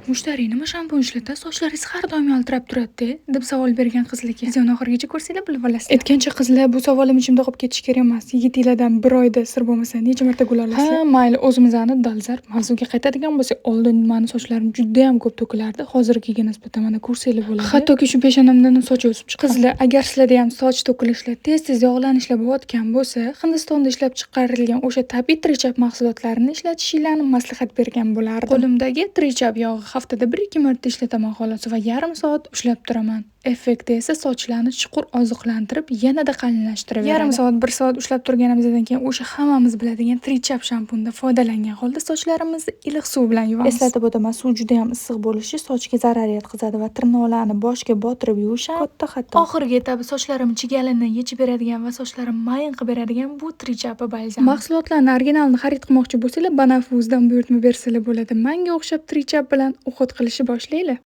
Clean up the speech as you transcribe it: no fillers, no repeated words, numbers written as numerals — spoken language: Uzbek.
Mushtariy "Nima shampun ishlatasiz, sochlaringiz har doim yaltirab turadi?" deb savol bergan qizlarga. Videoni oxirigacha ko'rsanglar, bilib olasizlar. Aytgancha, qizlar, bu savolim ichimda qolib ketishi kerak emas. Yigitinglardan bir oyda, sir bo'lmasa, necha marta gul olasizlar? Ha, mayli, o'zimizni dolzarb mavzuga qaytadigan bo'lsak, oldin mani sochlarim juda ham ko'p to'kilardi. Hozirgiga nisbatan mana ko'rsanglar bo'ladi. Hattoki shu peshonamdan soch o'sib chiqqan. Qizlar, agar sizlarda ham soch to'kilishlar, tez-tez yog'lanishlar bo'layotgan bo'lsa, Hindistonda ishlab chiqarilgan o'sha tabiiy Trichup mahsulotlarini ishlatishinglarni maslahat bergan bo'lardim. Qo'limdagi Trichup yog'i haftada 1-2 marta ishlataman xolos va yarim soat ushlab turaman. Effekti esa sochlarni chuqur oziqlantirib, yanada qalinlashtirib. Yarim soat, 1 soat ushlab turganimizdan keyin o'sha hammamiz biladigan Trichup shampundan foydalangan holda sochlarimizni iliq suv bilan yuvamiz. Eslatib o'taman, suv juda ham issiq bo'lishi sochga zarar yetkazadi va tirnoqlarni boshga botirib yuvish ham katta xato. Oxirgi etabi sochlarim chigalini yechib beradigan va sochlarim mayin qilib beradigan bu Trichup balzam. Mahsulotlarni originalini xarid qilmoqchi bo'lsanglar, Banafuzdan buyurtma bersanglar bo'ladi. Manga o'xshab Trichup bilan уход qilishni boshlanglar.